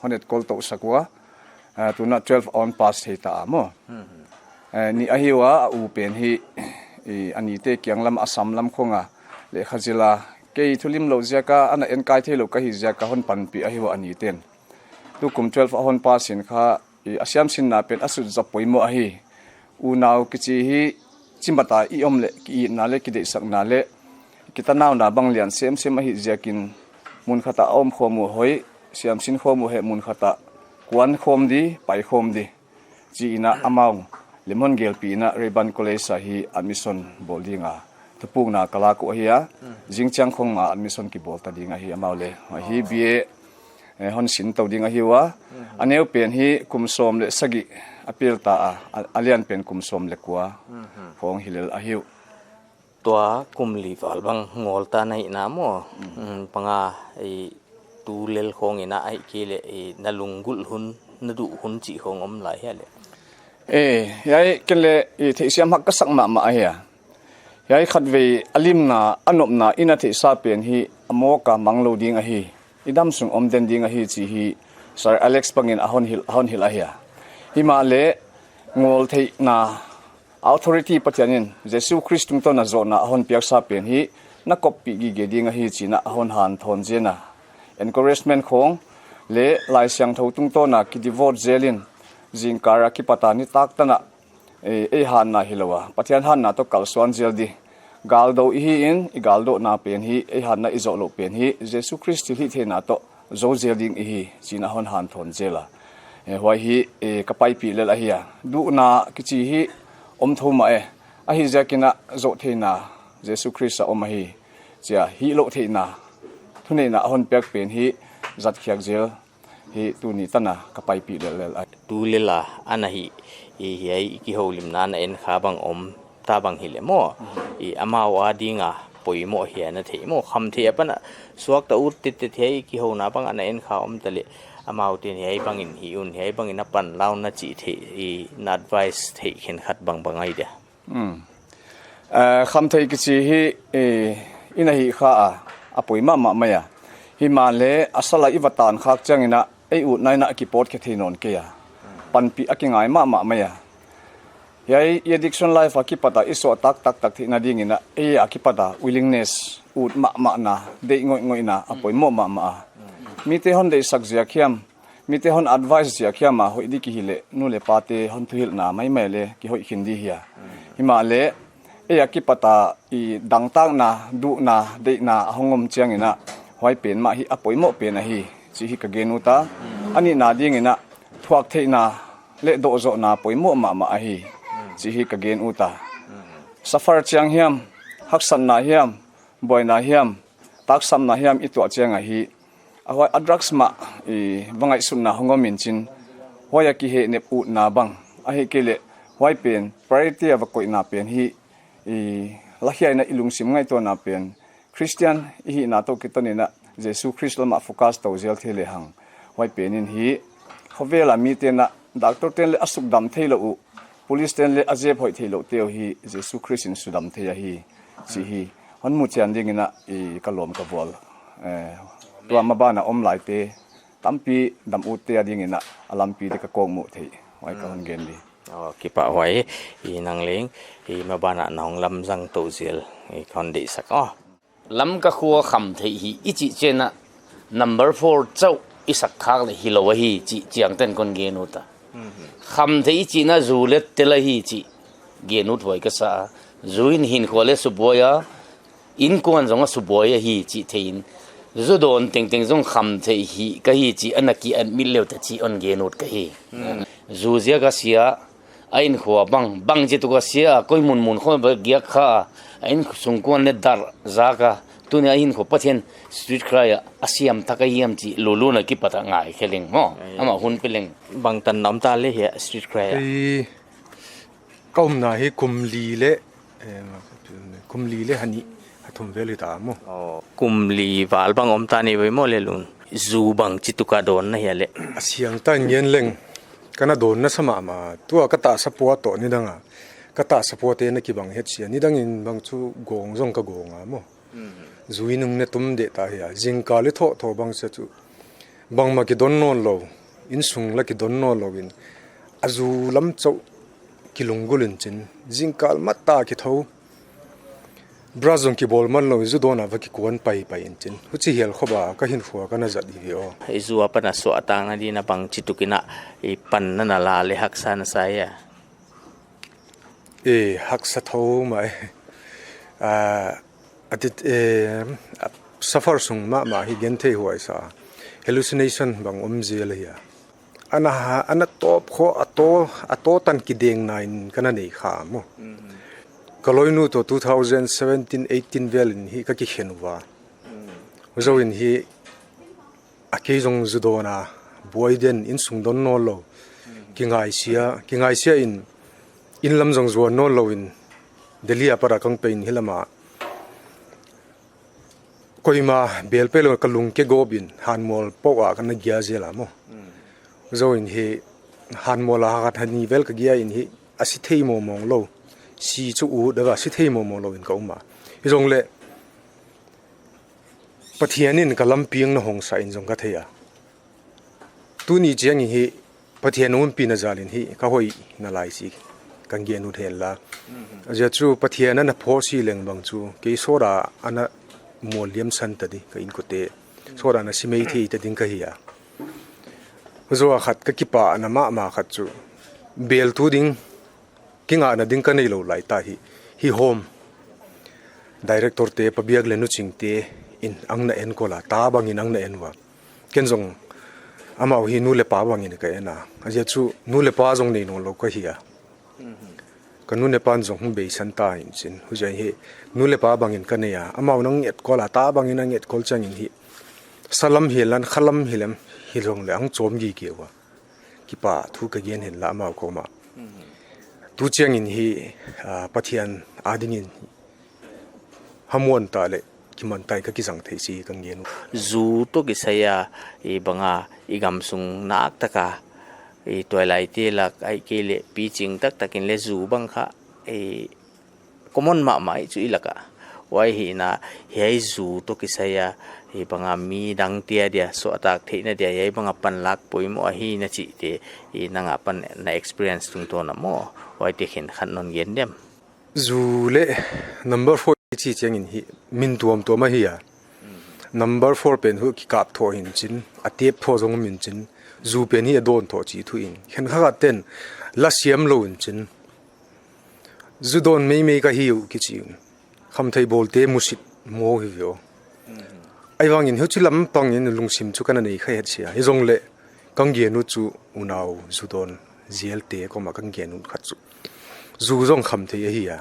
hon etkol tousak ua, eh, tun a twelve a hon pass thei ta a maw. Mhm. Eh, nih ahi ua, a u pen hi, eh, a nite kiang lam, Assam lam khong a lehkha zil a, kei thulimlouh ziak a ana enkai theilou ka hih ziak a hon panpih ahi ua a nite'n. Tukum twelve a hon pass in kha, i, a siamsinna pen a sut zop poimoh ahi. Unau kichi hi chimat a i om leh, ki-itna leh, kideihsakna leh kitanauna bang lian semsem ahih ziakin, mun khat a om khawm uh hoih, siamsin khawm uh heh, mun khat a kuan khawm di, pai khawm di, chi in a amau Lim hon gelpih in a Rayburn College a hi admission bawl ding a thupukna ka lak uh ahi a. Zingchiang khong a admission kibawl ta ding ahi amau le. Hi B A, eh, hon sin tou ding ahi ua. A neu pen hi kum sawm leh sagih a pel ta a, a, a lian pen kum sawm leh kua khong hi lel ahi uh. Tua kum li val bang ngol ta na hihna maw? Mm, panga, i, tu lel khong in a ahihkeileh, i, na lunggulh hun, na duh hun chih khong om lai hia le? Eh, hiai ken le, i, theihsiam hak ka sak mahmah ahi a. Hiai khatvei a limna, a nopna, i na theihsa pen hi a mawk a mang lou ding ahi. I dam sung om den ding ahi chih hi Sir Alex bangin a hon hilh, a hon hilh ahi a. Himahleh ngol theihna authority Pathian in Jesu Khrist tungtawn a zohna a hon piaksa pen hi na koppih gige ding ahi chi'n a hon hanthawn zel a. Encouragement khong leh Laisiangthou tungtawn a kidevote zel in zingkal a kipat a nitak tan a, eh, ei hanna hilou a, Pathian hanna toh kalsuan zel di. Galdou i hi in, i galdouhna pen hi, ei hanna i zoh louh pen hi, Jesu Khrist thilhihtheihna toh zou zel ding i hi, chi'n a hon hanthawn zel a. Eh, huai hi, eh, ka paipih lel ahi a. Duhna kichi hi om thou mah e. Ahihziak in a zoh theihna Jesu Khrist a om ahi. Chia hihlouh theihna, thuneihna a hon piak pen hi, zat khiak zel hi tuni tan a ka paipih lellel a. Tu lel a ana hih, i, hiai i kihoulimna na en kha bang om ta bang hileh maw? I, amau a ding a poimoh hia na theih maw? Khamtheih apan a suakta ut tittet hiai i kihouna bang ana en kha om ta leh, amau te'n hiai bangin hih un, hiai bangin a pan la un na chih theih, i, na advice theih khenkhat bangbang ai dia? Hmm. Eh, khamtheih kichi hi, eh, i na hih kha a, a poi mahmah mai a. Himahleh a sal a i va tan khak chiang in a, ei utna in a kipawt khe thei nawn kei a. Panpih a kingai mahmah mai a. Hiai i addiction life a kipat a i suah taktak theihna ding in a, ei a kipat a willingness, ut mahmahna, deih ngoihngoihna, a poimoh mahmah a. Mite hon deihsak ziak hiam, mite hon advice ziak hiam a hoih di ki hileh, nu leh pate hon thuhilhna maimai leh kihoih khin di hi a. Himahleh, ei a kipat a i dangtakna, duhna, deihna a hong om chiang in a, huai pen mah hi a poimoh pen ahi, chih hi ka gen ut a. A nihna ding in a, thuak theihna leh dohzohna poimoh mahmah ahi, chih hi ka gen ut a. Suffer chiang hiam, haksatna hiam, buaina hiam, taksapna hiam i tuah chiang a hi, a huai a drugs mah i va ngaihsutna hong om in chin, huai a kihehnep utna bang, ahihkeileh huai pen priority a va koihna pen hi, i, lakhia in a i lungsim ngaihtuahna pen Christian i hihna toh kiton in a Jesu Khrist lam a focus tou zel thei lehang. Huai pen in hi, khovel a mite'n a, doctor te'n leh a sukdam theilou uh, police te'n leh a zep hoih theilou te uh hi, Jesu Khrist in sudam thei ahi, chih hi. Hon muchian ding in a, i, ka lawm ka vual. Eh, tua maban a om laite, tampi dam utte a ding in a, a lampi di ka kawkmuh theih. Huai ka hon gen di. Oh, kipahhuai, i, nang leng, i, maban a na hong lamzang tou zel, i, ka hon deihsak, oh. Lamka khua khamtheih hi i chih chiang a number four chauh i sak khak leh hilou ahi chih chiangtan kon gen ut a. Khamtheih i chihna zu leh tel ahi chih gen ut huai ka sa a. Zu in hinkhua leh subuai a, innkuan zong a subuai ahi chih thei in. Zu dawn tengteng zong khamtheih hi ka hi chih ana ki admit leu ta chih hon gen ut ka hi. Zu ziak a sia, a innkhua bang, bangchituk a sia, koi munmun khong va giak kha, a innsungkuan leh dar zak a, tuni a hinkhua Pathian street cry a, a siam thak a hiam chih lulun a kipat a ngaikhe leng maw. Amah hun pe leng. Bangtan na om ta leh hia street cry a? Ei, ka omna hi kum li leh, eh, kum li leh hani, a thum vel hi ta maw. Oh, kum li val bang om ta ni ve maw le lun. Zu bangchituk a dawn na hia le? A siangtah in gen leng, ka na dawn nasa mahmah. Tua ka tahsa pua toh nidang a, ka tahsa puate na kibang het sia. Nidang in bang chu gawng zong ka gawng a maw. Zu in hong ne tum deh ta hia. Zingkal i thawhthawh bang sia chu, bangmah kidon nawnlou, innsung lah kidon nawnlou in, a zu lam chauh kilunggulh in chin, zingkal matah kithou. Brush zong kibawl manlou, zu dawn a va kikuan paipai in chin. Huchi hial khop a ka hinkhua ka na zat hi ve aw. I zu apan a suahtakna ding in a bangchituk in a, i pan na na la le haksa na sa hia? Eh, haksa thou mah e. Ah, a tit, eh, a suffer sung mahmah hi genthei huai sa. Hallucination bang om zel hia. ana ha, ana tawp khawng a taw, a taw tan kideng nain ka na nei kha maw. Ka loinu toh two thousand seventeen eighteen vel in hi ka kikhen ua. Huai zoh in hi a kei zong zu dawn a, buai den, innsung dawn nawnlou. Kingaisia, kingaisia in, inn lam zong zuan nawnlou in, Delhi a pat a kong pai in hi lam ah koima bel peuh lou ka lungke gawp in, hanmual peuh ah ka na gia zel a maw. Zoh in hi hanmual a khat khat ni vel ka gia in hi a si thei mawngmawng lou. Si chu ut a va si thei mawngmawng lou in ka um a. Hi zong leh Pathian in ka lampi ana hong sa in zong ka thei a. Tuni chiang in hi Pathian ompihna zal in hi ka hoih na lai chih kong gen ut hen la. A ziak chu Pathian ana phaw si leng bang chu kei sawt a ana mual liam san ta di ka innkuante. Sawt a ana si mai thei ta ding ka hi a. Zoh a khat ka kipahna mahmah khat chu bel tu ding kingakna ding ka neilou lai ta hi, hi home director te, Pa Biak leh Nu Ching te in ana enkol a, ta bangin ana en ua. Ken zong amau hi nu leh pa bangin ka en a. A ziak chu nu leh pa zong nei nawnlou ka hi a. Ka nu leh pa'n zong hon beisan ta in chin. Huai zoh in hi nu leh pa bangin ka nei a. Amau ana enkol a, ta bangin ana enkol chiang in hi. Sa lam hi lan, kha lam hi lam, hi zong leh ana chawm gige ua. Kipahthu ka gen hen la amau koma. Tu chiang in hi, ah, Pathian a ding in hamuan ta leh kiman ta in ka kizang thei chih kong gen ut. Zu toh kisai a, i bang a, i gamsung nak tak a, i tuailai te lak, ahihkeileh piching taktak in leh zu bang kha, i common mahmah i chu i lak a. Huai hi na, hiai zu toh kisai a, hi bang a mi dang te adia, suahtak theihna dia, hiai bang a panlak poimoh ahi na chih te, i nang a pan na experience tungtawn a maw, huai te khenkhat non gen diam. Zu leh number four chih chiang in hi, min tuamtuam ahi a. Number four pen hu kikap thou in chin, a tep thou zong min chin, zu pen hi a dawn thou chih thu in. Khenkhat ten, la siam lou in chin. Zu dawn meimei ka hi uh kichi un. Khamtheih bawlte musit maw hi ve aw. Ahihvangin huchi lam pangin lungsim chu ka na nei kha het sia. Hi zong leh kong gen ut chu unau zu dawn zel te koma kong gen ut khat chu. Zu zong khamtheih ahi a.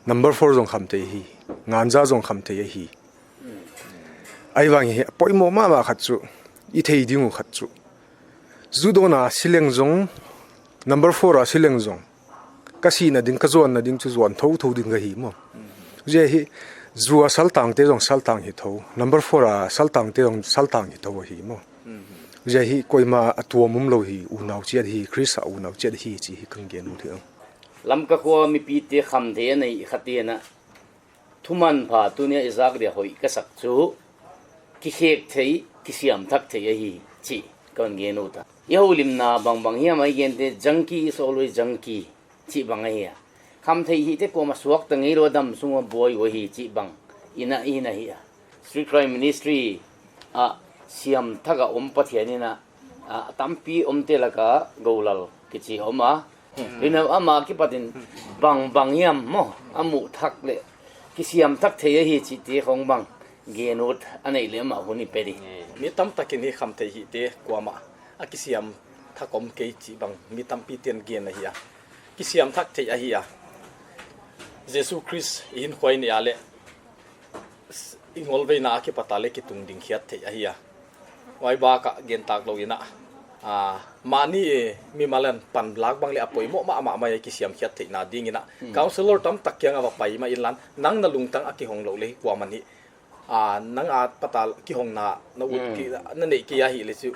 Number four zong khamtheih ahi. Ganja zong khamtheih ahi. Ahihvangin hi a poimoh mahmah khat chu. I thei ding uh khat chu. Zu dawn a si leng zong, number four a si leng zong. Ka sihna ding, ka zuanna ding chu zuan thouthou ding ka hi maw. Huai zoh hi, zu a saltang te zong saltang hi thou. Number four a saltang te zong saltang hi thou ahi maw. Huai zoh hi, koima a tuam umlou hi, unau chiat hi, Khrist a unau chiat hi, chih hi kong gen ut hi. Lamka khua mipite khamtheih a nei khat in a, thumanpha tuni a i zak dia hoih ka sak chu, kikhek theih, kisiam thak theih ahi chih kong gen ut a. I houlimna bangbang hiam a i gente junkie is always junkie chih bang ahi a. Khamtheih hihte kuamah suakta ngeilou a damsung a buai uh ahi chih bang in a i na hi a. Street Crime Ministry a siam thak a om Pathian in a, a tampi omte lak a Golal kichi om a. Huai in a amah kipat in bangbang hiam maw, a muh thak leh kisiam thak theih ahi chih te khong bang gen ut a neih leh amah hun i pe di. Mi tamtak in hi khamtheih hihte kuamah a kisiam thak om kei chih bang mi tampi ten gen ahi a. Kisiam thak theih ahi a. Jesu Khrist i hinkhua i neih a leh i ngolveina a kipat a leh kitungding khiat theih ahi a. Huai bak a gen tak lou in a, a, mahni, eh, mimal in panlak bang leh a poimoh mahmah mai a kisiam khiat theihna ding in a. Counsellor tamtak kiang a va pai mah in lan, nang na lungtang a kihong lou leh hi kuaman hi. A, nang a pat a kihongna na ut, ki, na neih kei a hih leh chu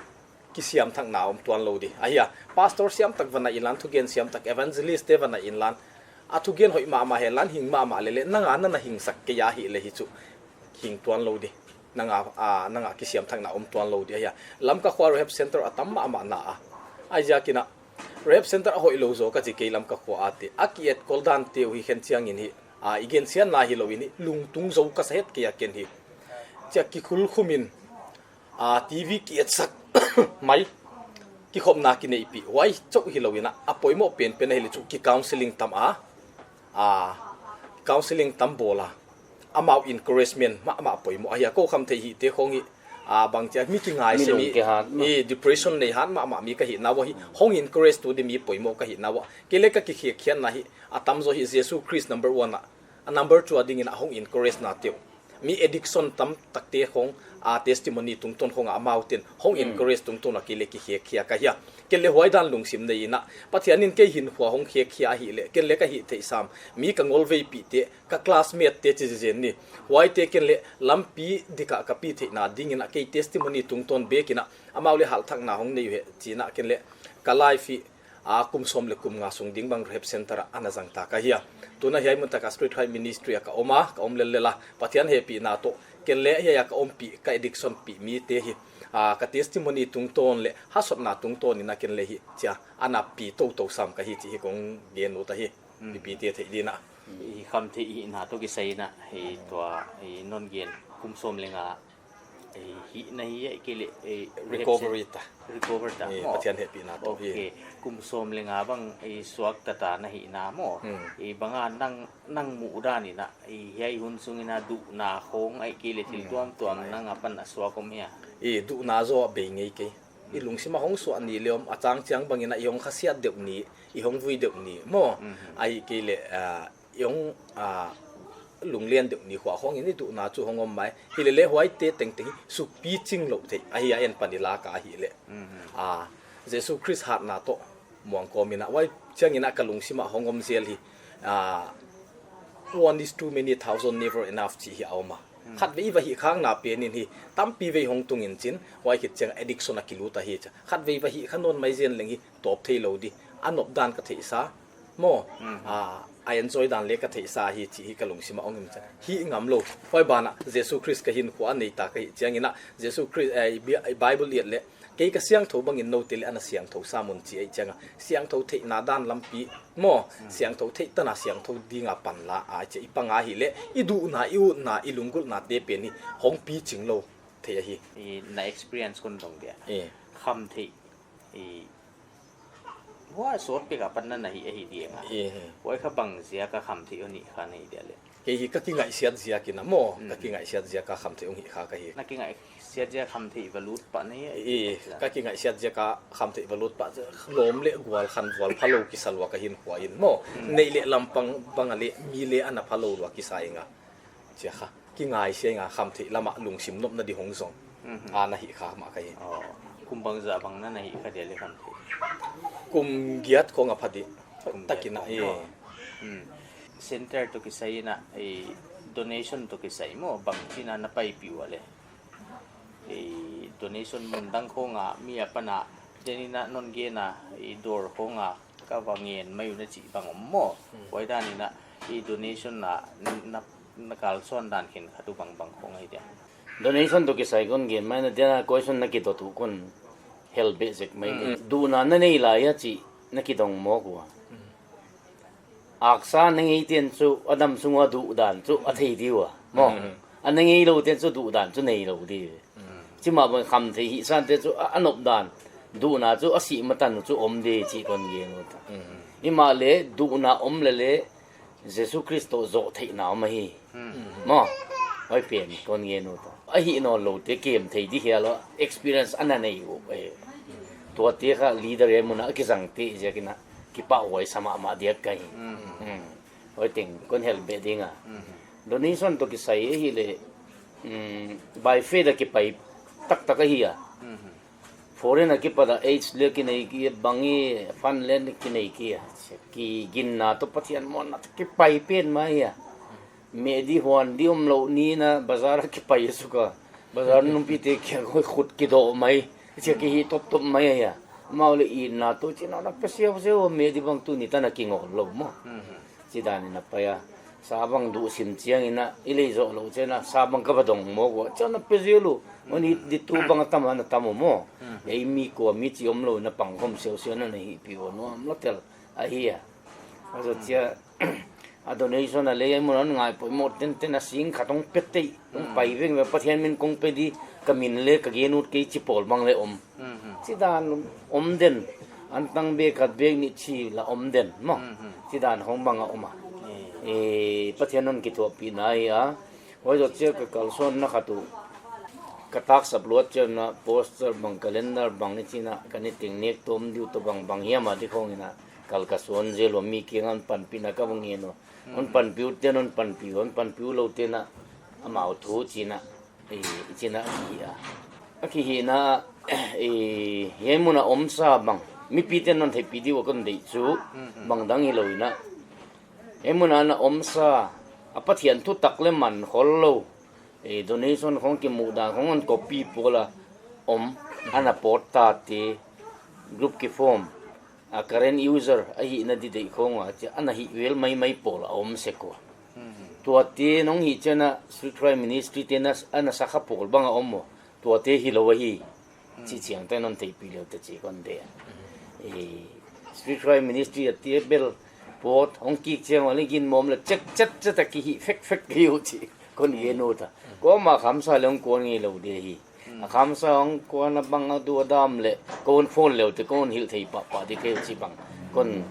kisiam thakna om tuan lou di. Ahi a, pastor siam tak va na in lan, thugen siam tak evangelist te va na in lan. A thugen hoih mahmah hen lan, hing mahmah leh leh, nang a na na hingsak kei a hih leh hi chu hing tuan lou di. Nang a, a, nang a kisiam thakna om tuan lou di ahi a. Lamka khua rehab center a tam mahmah na a. Huai ziak in a rehab center a hoihlou zaw ka chi kei Lamka khua a te. A ki etkol dan te uh hi khen chiang in hi. A, i gensiatna hilou in hi. Lungtung zou ka sa het kei a ken hi. Chia kikhulkhum in, a, T V ki etsak mai. Kikhopna kineihpih. Huai chauh hilou in a. A poimoh penpen ahi leh chu ki counselling tam a. A, counselling tam bawl a. Amau encouragement mahmah poimoh ahi a. Kou khamtheih hihte khong hi, A bangchi a mi kingaihsia, mi lungke hat mah, i depression nei hat mahmah mi ka hihna uah hi, hong encourage tu di mi poimoh ka hihna uah. Kei leh ka kikhiakkhiatna hi, a tamzaw hi Jesu Khrist number one a, a number two a dingin a hong encourage na teuh. Mi addiction tamtakte khong a testimony tungtawn khong a amau ten hong encourage tungtawn a kei leh kikhiakkhia ka hi a. Kei leh huai dan lungsim nei in a, Pathian in kei hinkhua hong khiakkhia ahihleh, kei leh ka hihtheih sam, mi ka ngolveipihte, ka classmate te chi zenzen ni. Huaite kei leh lampi dik a ka pi theihna dingin a kei testimony tungtawn bek in a, amau leh halthakna hong nei uhen chi in a kei leh ka life hi, a kum sawm leh kum nga sung ding bang rehab center ah ana zang ta ka hi a. Tun a hiai mun tak a Street Light Ministry ah ka om a, ka om lellel a. Pathian hehpihna toh, kei leh hiai a ka ompih, ka addiction pih mite hi, a, ka testimony tungtawn leh haksatna tungtawn in a kei leh hi chia, ana pi toutou sam ka hi chih hi kong gen ut ahi. Mipite theih dingin a. I khamtheih hihna toh kisai in a, i tua, i non gen kum sawm leh nga, i hihna hi a kei leh, i recovery ta. Recover ta. I maw? Pathian hehpihna toh hi. Okay. Kum sawm leh nga bang, i suakta ta na hihna maw. Hmm. I bang a nang, nang muhdan in a, i hiai hun sung in a duhna khong a kei leh thil tuamtuam nang apan a suak om hia? I duhna zaw bei ngei kei. I lungsim a hong suah ni leh om, a chang chiang bang in a i hong khasiat deuh ni, i hong vui deuh ni maw. Ahihkeileh, ah, i hong, ah, lunglen deuh ni khua khong in i duhna chu hong om mai. Hileleh huaite tengteng hi sukpi ching lou theih ahi a, en pan i lak a ahihleh. Ah, Jesu Khrist hatna toh muang kawm in a, huai chiang in a ka lungsim a hong om zel hi, ah, one is too many, thousand never enough chih hi a om a. Khatvei va hihkhakna pen in hi tampi vei hong tung in chin, huai khit chiang addiction a kilut ahi chia. Khatvei va hihkha nawn mai zen leng hi tawp theilou di. A nopdan ka theihsa maw. A, a enjoy dan leh ka theihsa hi chih hi ka lungsim a hong om chia. Hih ngam lou. Huai ban ah Jesu Khrist ka hinkhua a nei ta ka hih chiang in a, Jesu Khrist, eh, Bi-, Bible i et leh, kei ka siangthou bang in noute leh ana siangthou sam un chi ahih chiang a, siangthou theihna dan lampi maw, siangthou theih tan a siangthou ding a panla a chia i pang ahihleh, i duhna, i utna, i lunggulhnate pen hi hong pi ching lou thei ahi. I na experience kon dong dia. Eh. Khamtheih, i huai sawt pek a pan na na hih ahi ding a. Eh. Huai kha bang ziak a khamtheih hon hih kha na hi dia leh? Kei hi ka kingaihsiat ziak in a maw, ka kingaihsiat ziak a khamtheih hong hih kha ka hi. Na kingaihsiat ziak khamtheih va lut pah na hi a? I, ka kingaihsiat ziak a khamtheih va lut pah, lawm leh gual khanvual phalou kisa lua ka hinkhua in maw. Neih leh lampang bang a leh mi leh ana phalou lua kisa ing a. Chia kha, kingaihsia ing a, khamtheih lam a lungsim nopna di hong zong. A na hih kha mah ka hi. Oh, kum bangzah bang na na hih kha dia leh khamtheih? Kum giat khong a pha di. Kum giat khong a, eh. Center toh kisai in a, eh, donation toh kisai maw, bangchi in a na paipih ua leh? Eh, donation mun dang khong a, mi apan a, den in a non gen a, eh, dawr khong a, ka va ngen mai uh na chih bang om maw. Huai dan in a, eh, donation a, na, na kalsuan dan khenkhat uh bangbang khong ahi dia? Donation toh kisai kon gen mai na dia, question na kidot uh kon hel beh zek mai. Duhna na nei lai a chih na kidong mawk ua. Aksa na ngeite'n chu a dam sung ua duhdan chu a thei di ua maw. A na ngeilou te'n chu duhdan chu neilou di. Chimah bang khamtheih hihsante chu a, a nopdan, duhna chu a sih matan uh chu om di chih kon gen ut a. Himahleh duhna om leleh Jesu Khrist toh zoh theihna om ahi. Maw, huai pen kon gen ut a. A hih nawnloute kem thei di hial a, experience ana nei uh ahi. Tuate kha leader e mun a kizangte ziak in a kipahhuai sa mahmah diak ka hi. Huai teng kon hel beh ding a. Donation toh kisai ahihleh, by faith a kipai taktak ahi a. Foreign a kipat a AIDS leh kinei kei, bang i fund leh kinei kei a. Kiginna toh Pathian muanna toh kipai pen mah ahi a. Meh di huan di omlou ni in a bazar a kipai suk a. Bazar numpite kiang khut kidoh mai. Chia kihih toptop mai ahi a. Amau leh itna toh chihna na pe siausiau, meh di bang tuni tan a kingawl lou maw. Chidan in a pai a. Sa bang duh sim chiang in a, i lei zoh lou chiang a, sa bang ka va dong mawk ua. Chia na pe zel uh. Huai ni di tu bang a tam a na tam uh maw. Ei mi kua mi chih omlou in a pangkhawm siausiau na na hihpih uh, nuam lua tel ahi a. A zoh chia, a donation a lei a mun a ngai poimoh tenten a sing khat hong pe tei, hong pai vengveng, Pathian min kong pe di, ka min leh ka gen ut kei chi pawl bang leh om. Chidan om den, an tang bek khat bek nih chi la om den maw. Chidan khong bang a om a. Eh, Pathian hon kithuahpihna ahi a. Huai zoh chia ka kalsuanna khat uh. ka taksap luat chiang a poster bang, calendar bang, i chih a ka ni teng nek tawm diu toh bang, bang hiam a di khong in a kal ka suan zel ua, mi kiang a hon panpihna ka va ngen ua. Hon panpih ute'n hon panpih, hon panpih lou ute'n amau thu chih a, i chih a hi a. A kihihna, hiai mun a omsa bang, mipite'n hon theihpih diu a kon deih chu, bang dang hilou in a. Hiai mun a na omsa, a Pathian thutak leh man khollou, donation khong kimuhdan khong hon copy pawl a om, ana pawt tate, group kiform, a current user ahihna di deih khong ua, chia ana hih vel maimai pawl a om sek ua. Tuate nong hih chiang a Street Cry Ministry te'n ana sakha pawl bang a om ua. Tuate hilou ahi. Chih chiang te'n hon theihpih leh uh te chih kon deih a. Street Cry Ministry a ti bel pawt hong kik chiang ua leh ginmawm leh chek chet chet a kihih fek fek hi uh chih kon gen ut a. Kuamah khamsa leh hong kuan ngeilou di hi. A khamsa hong kuan a bang a duh a dam leh kon phone leh uh te kon hilh thei pahpah di kei uh chih bang kon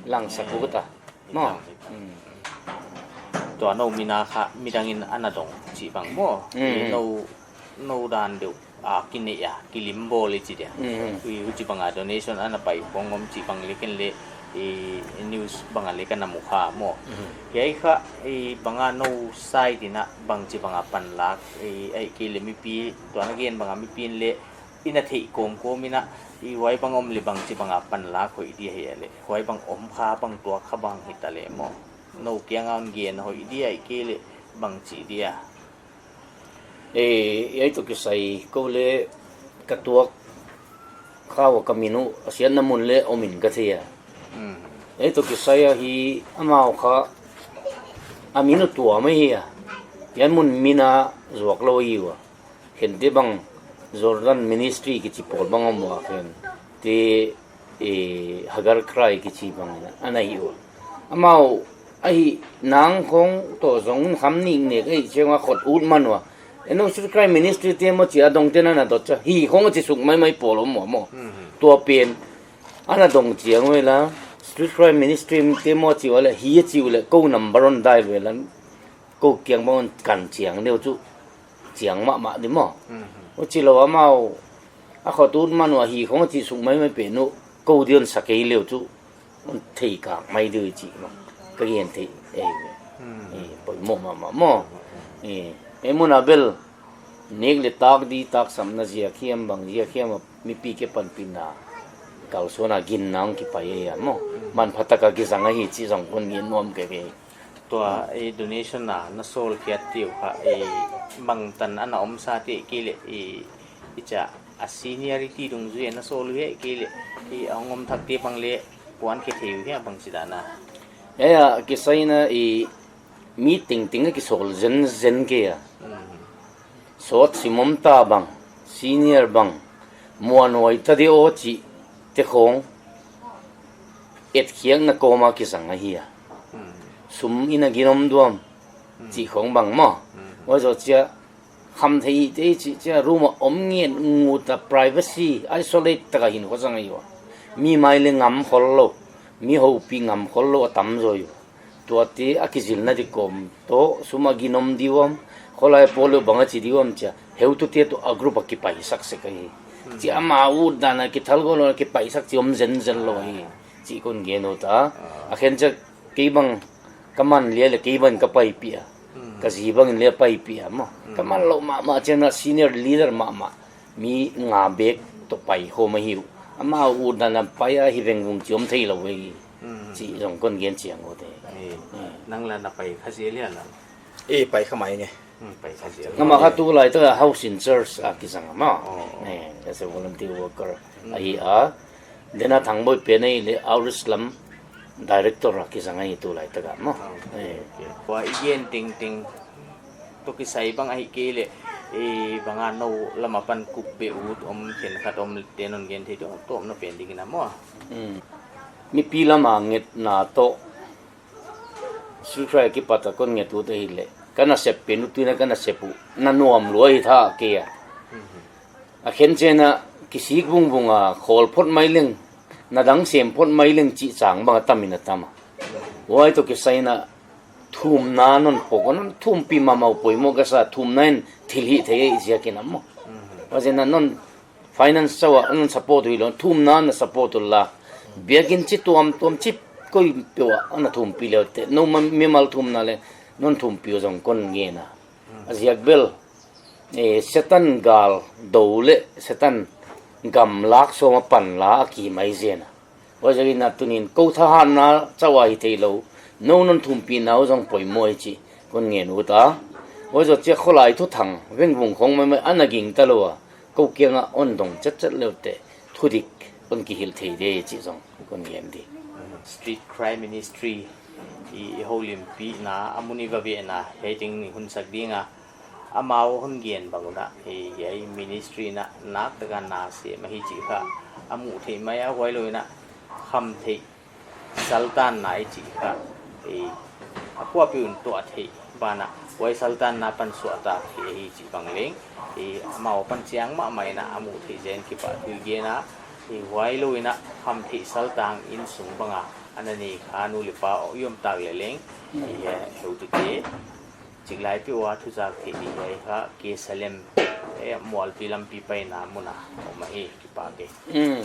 langsak ut a. Maw. Tua nou min a kha midang in ana dong chih bang maw. Nou, nou dan deuh a kineih a kilim bawl i chi dia. Huchibang a donation ana pai khong om chih bang leh ken leh news bang a leh ka na mu kha maw. Hiai kha bang a nou side in a bangchibang a panlak, ahihkeileh mipi, tua na gen bang a mipi'n leh i na theih kawmkawm in a, huai bang om leh bangchibang a panlak hoih di ahia leh, huai bang om kha bang tuak kha bang hita leh maw. Nou kiang a hon gen hoih di ahihkeileh bangchi dia. Hiai toh kisai kou leh ka tuak kha ua, ka min uh a siatna mun leh om in ka thei a. Hiai toh kisai ahi, amau kha a min uh tuam ahi a. Hiai mun min a zuak lou ahi ua. Khente bang Jordan Ministry kichi pawl bang om ua, khente Hagar Cry kichi bang ana hi ua. Amau ahi nang khong toh zong kham ning nek ahi chiang a khot ut man ua. Enou Street Cry Ministry te maw chi a dong te'n ana dot chia. Hi khong a chi suk maimai pawl om ua maw. Tua pen ana dong chiang ua leh Street Cry Ministry te maw chi ua leh hi a chi ua leh kou number hon dial ua leh kou kiang bang hon kan chiang deuh chu chiang mahmah di maw. Huchilou amau a khot ut man ua hi khong a chi suk maimai pen uh kou di hon sa kei leh uh chu hon thei kak mai di uh chih maw. Ka gen thei. Poimoh mahmah maw. Hiai mun a bel nek leh tak di taksapna ziak hiam bang ziak hiam a mipi kipanpihna kalsuan a ginna hong kipai ahi a maw. Manphatak a kizang ahi chih zong kon gen nuam ka hi. Tua donation a na sawl khiat te uh kha bangtan ana omsa te ahihkeileh i chia a seniority dungzui a na sawl uh hia ahihkeileh a hong om thak te bang leh kuan khe thei uh hia bangchidan a. Hiai a kisai in a mi tengteng a kisawl zenzen kei a. Sawt sim om ta bang, senior bang, muanhuai ta di aw chih te khong etkhiakna kawm a kizang ahi a. Sum in a ginom diam chih khong bang maw. Huai zoh chia kham thei te chih chia room a om ngen ngut a privacy, isolate tak a hinkhua zang ahi ua. Mi mai leh ngam khollou, mi houpih ngam khollou a tam zaw ua. Tuate a kizilna di kawm toh sum a ginom di uam, kholai pawl uh bang a chi di uam chia heutute toh a group a kipaisak sek ahi. Chia amau utdan a kithalgawlna kipaisak chih om zenzen lou ahi chih kon gen ut a. A khen chia kei bang ka man leh leh kei bang ka paipih a. Ka zi bang in leh paipih a maw. Ka man louh mahmah chiang a senior leader mahmah mi nga bek toh pai khawm ahi uh. Amau utdan a pai a hi vengvung chih om theilou ahi. Chih zong kon gen chiang ut e. Nang leh na pai kha zel hia nang? Pai kha mai nge. Amah kha tulaitak a house in charge a kizang a maw. As a volunteer worker ahi a. Dena Thangboi pen ahihleh outreach lam director a kizang ahi tulaitak a maw. Huai i gen tengteng toh kisai bang ahihkeileh bang a nou lam apan kup beh ut om khenkhat om te'n hon gen thei tuamtuam na pen ding in a maw. Mipi lam a ngetna toh Street Cry kipat a kon nget ut ahihleh ka nasep pen uh tuin a ka nasep uh na nuam lua hi tha kei a. A khen chiang a kisik vungvung a khawl phot mai leng, na dang sem phot mai leng chih chang bang a tam in a tam a. Huai toh kisai in a thumna non pok non thumpih mahmah uh poimoh ka sa, thumna in thil hih thei ahi ziak in a maw. Huaiziakin non finance chauh a non support uh hilou, thumna na support unla. Biakin chi tuamtuam chi koi peuh ah na thumpih le uh teh, nou ma-, mimal thumna leh non thumpih uh zong kon ngen a. A ziak bel, eh, Setan gal dou leh Setan gam lak sawm a pan la a ki mai zen a. Huaiziakin a tunin kou thahatna chauh a hi theilou, nou non thumpihna uh zong poimoh hi chih kon ngen ut a. Huai zoh chiah kholai thuthang, vengvung khong maimai ana gingta lou a, kou kiang ah hon dong chetchet le uh teh, thudik hon kihilh thei di chih zong kon ngen di. Street Crime Ministry i, i houlimpihna a mun i va vehna hiai teng i hun sak ding a, amau hon gen bang un a, eh, hiai ministry in a naktak a na sem ahi chih kha a muh theih mai a, huailou in a khamtheih saltanna i chih kha, eh, a kuapeuh in tuah theih banah, huai saltanna pan suahtak theih ahi chih bang leng, eh, amau pan chiang mahmah in a a muh theih zen kipahthu i gen a, eh, huailou in a khamtheih saltang innsung bang a ana nei kha nu leh pa i om tak leh leng, eh, heutute chiklai peuh a thuzak theih di hiai kha K Salem, eh, Mualpi lampi paina mun a om ahi, kipak e. Mm.